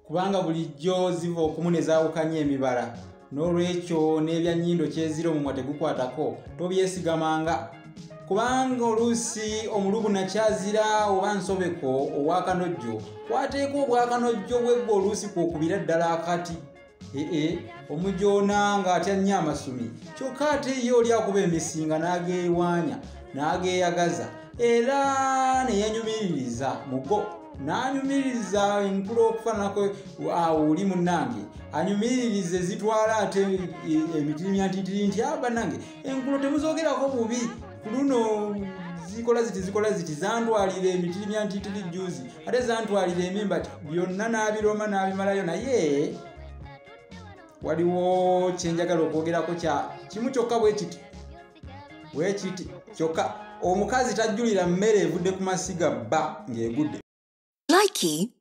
Kubanga bulijjo ziva okumu ne zaawukanya emibala. N'olwekyo n'ebya nnyindo kyezira omumwa tegukwatako, tobyesigamanga. Kubanga oluusi omulubu nakyazira oba nsobeko ow'akanojjo, kwateeka obwakanojjo bweggwa oluusi kwokubira ddala akati. Ee, omujoona ng'atya nnyo amasumi, kyokka ate ye oli akuba emisinga n'ageewaanya n'ageeyagaza era ne yenyumiririza mugo n'anyumiririza enkula okufaananako awo oli munnange anyumiririza ezitwala ate emitirimyantitiri nti a bannange enkulo temuzoogerako bubi ku luno zikola ziti zikola ziti zantwalira emitirimyantitiri juzi ate zantwalira emimba byonna n'abiroma n'abimalayo. Naye waliwo kyenjagala okwogerako kya kimu kyokka bwe kiti bwe kiti kyokka: omukazi tajjulira mmere evudde ku masiga bba ng'egudde. Likey.